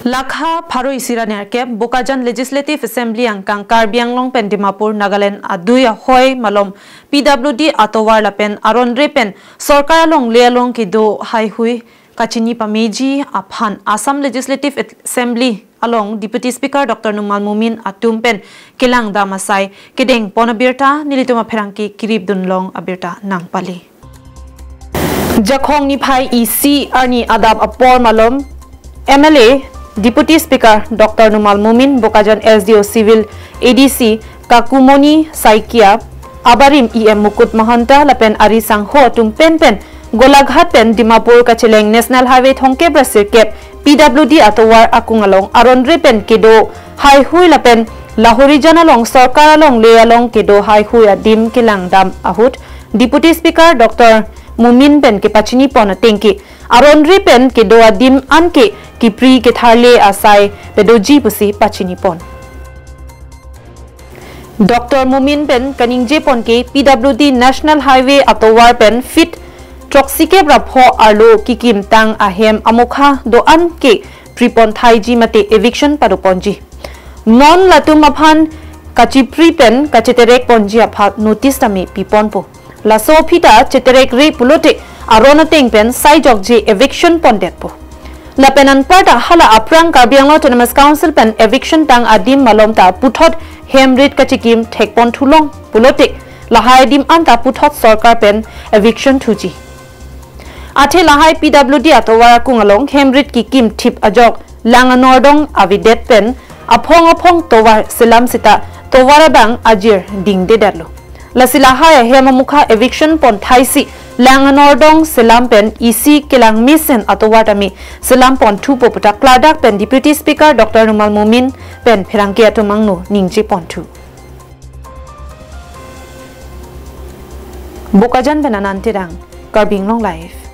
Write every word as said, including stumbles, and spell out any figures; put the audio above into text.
Lakha pharo isi ra nerkep Bokajan Legislative Assembly angkang Karbi Anglong pen Dimapur, Nagaland adui ahoi malom P W D atovar lapen aron-re pen sorkar alongle along kedo haihui kachini pameji aphan Assam Legislative Assembly along Deputy Speaker Doctor Numal Momin atum pen kelang dam asai kedeng pon abirta nelitum apherangke kirip dunlong abirta nangpale. Jakhong niphai isi arni adap apor malom M L A, Deputy Speaker Doctor Numal Momin, Bokajan S D O Civil A D C Kakumoni Saikia, abarim E M Mukut Mahanta lapen ari sangho atum pen pen Golaghat pen Dimapur kacheleng National Highway thomkep ra sirkep P W D atovar akung along aron-re pen kedo haihui lapen Lahorijan along sorkar alongle along kedo haihui adim kelang dam ahut Deputy Speaker Doctor Momin pen kepachini pon atengke aron-re pen kedo adim anke kipri ketharle asai pedoji pusi pachini pon. Doctor Momin pen kaningje pon ke P W D National Highway atovar pen feet throksikep ra pho arlo kikim tang ahem amokha do-an ke pripon thaiji mate eviction pado ponji. Non latum aphan kachipri pen kacheterek ponji aphan notice tame piponpo. Laso aphi ta cheterek re pulote aron ateng pen saijokje eviction pondetpo. Lapen anparta hala aphrang Karbi Anglong Autonomous Council pen eviction tang adim malom ta puthot hem rit kachikim thekpon thulong pulote lahai adim anta puthot sorkar pen eviction thuji. Athe lahai P W D atovar akung along hem rit kikim thip ajok lang anordong avedet pen aphong aphong tovar selam seta tovar abang ajir dingdedetlo. Lasi lahai ahem amokha eviction pon thaisi lang anordong selam pen isi kelang mesen atovar tame selam pon thupo puta kladak pen Deputy Speaker Doctor Numal Momin pen pherangke atum angno ningje pon thu. Bokajan pen Anand Terang, Karbi Anglong Live.